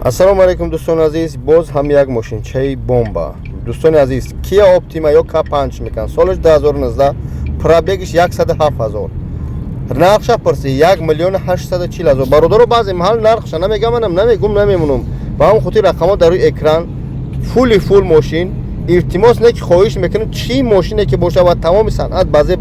Ассалому алайкум, дӯстони азиз. Боз ҳам як мошинчаи бомба, дӯстони азиз. Kia Optima ё К5 мекунанд. Солаш 2019, пробегиш 107 ҳазор. Нархша пурси, 1 миллион 840 ҳазор. Бародаро, баъзе маҳал нархша намегам, манам намегум, намемонум. Ба ҳамон хотир рақамҳо дар рӯи экран. Фули фул мошин. Илтимос не ки, хоҳиш мекунем, чӣ мошине ки боша ва тамоми санъат баъзе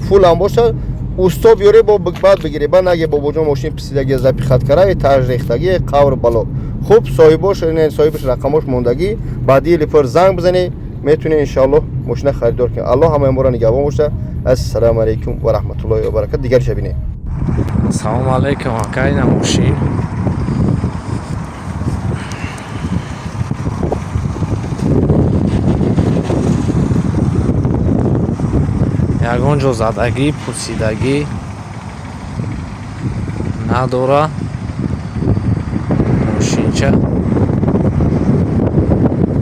фулам боша, усто биёре, бо баъд бигире. Ба наге, бобоҷон, мошин писидаги, запихать кара, этаж рехтаги, қавр бало. Хуб, соҳибош, соҳибаш рақамош мондагӣ, ба дили пур занг бизанӣ, метавонӣ, иншоаллоҳ, мошина харидор кунӣ. Аллоҳ ҳамаи моро нигаҳбон боша. Ассалому алайкум ва раҳматуллоҳи ва баракат. Дигариша бинем. Салому алайкум, ака. Ина мошин. Ягон ҷо задагӣ, пурсидагӣ надора. Мошинча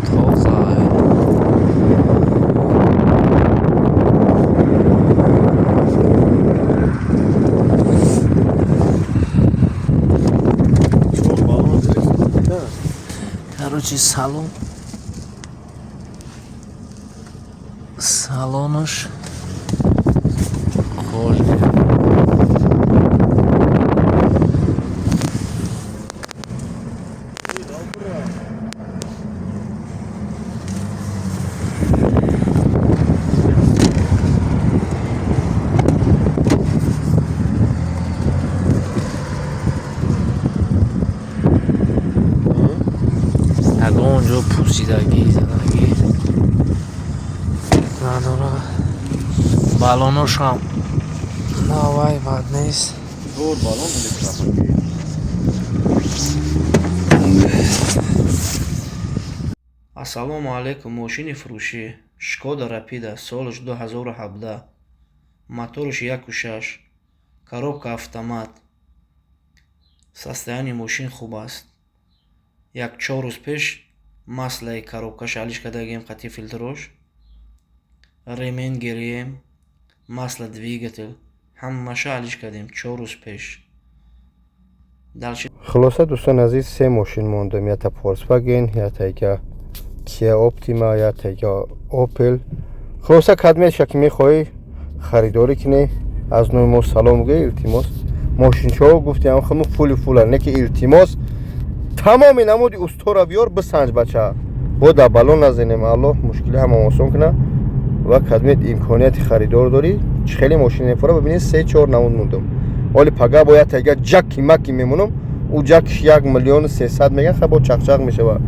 тоза. Короче, салон, салонаш кожа. Ягон ҷо пӯсидагӣ, задагӣ надора. Балоношам навай, бад нест. Дур балон электропакет. Ассалому алайкум. Мошини фурӯшӣ: Шкода Рапида, солаш 2017, мотораш 1,6, коробка автомат. Состояние мошин хуб аст. Як 4 рӯз пеш маслаи коробкаша алиш кардагем қати филтрош, ремень гирием, масла двигатель, ҳамаша алиш кардем 4 рӯз пеш. Дальше. Хулоса, дӯстони азиз, се мошин мондем: ята Volkswagen, ятайга Kia Optima, ятайга Opel. Хулоса, кадмеша ки мехоҳӣ харидорӣ кунӣ, аз номи мо салом гӯй, илтимос. Мошинчаҳо, гуфтем, хаму фули фула, не ки, илтимос, тамоми намуди устора биёр, бисанҷ, бача, бо дар бало назанем. Аллоҳ мушкили ҳама осон куна. Ва кадмет имконияти харидор дорӣ, чӣ хеле мошин мефора, бибинед, се чор намуд мондам. Оли пага бояд тайга ҷаки маки мемонам. Ӯ ҷакш 1 миллиону 300 меган, ха, бо чақчақ мешава.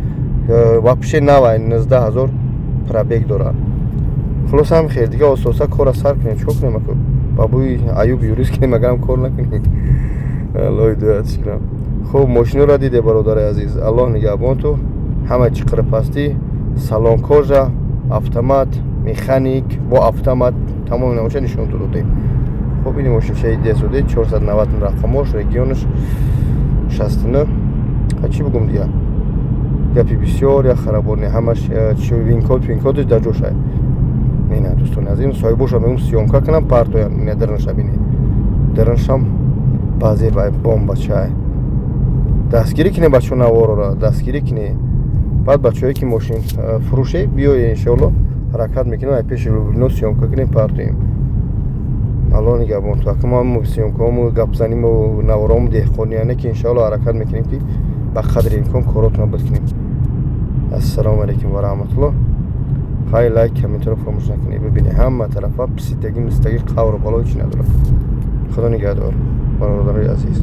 Вообще навай, 19 ҳазор пробег дора. Хулоса, ҳам хел дига ососа кора сар кунем. Чикор кунем, аку? Ба бӯи Аюб юрист кунем, агарам кор накунем, аллоҳ ҳидоят кунам. Хуб, мошиноро диде, бародари азиз. Аллоҳ нигаҳбон ту. Ҳама чӣ қирпастӣ, салон кожа, автомат, механик, бо автомат, тамоми намоша нишон додем. Хуб, ини мошинчаи десуде, 490 рақамош, регионаш 69. Ха, чӣ бугум дига? Гапи бисёр, як харабони, ҳамаш винкод, пинкодаш дар ҷошай. Ина, дӯстони азиз, соҳибоша мегум, съёмка кунам, партоям. Ина дарнаша бини, дарнашам баъзе бомбачай. Дастгирӣ кунем, бачаҳо, наворора дастгирӣ кунем. Баъд бачаҳое ки мошин фурӯше, биёе, иншоалло, ҳаракат мекунем, ай пеши Люблино съёмка кунем, партоем. Аллоҳ нигаҳбон ту. Ака, мо съёмкаҳому гапзаниму наворому деҳқонияне ки, иншоалло, ҳаракат мекунем, ки ба қадри имкон коротона бикунем. Ассалому алайкум ва раҳматуллоҳ. Хай, лайк, комментаро фаромӯш накунед. Бибинед, ҳама тарафа писидагӣ, мисидагӣ, қавру бало, ҳеч надорад. Худо нигаҳдор, бародарои азиз.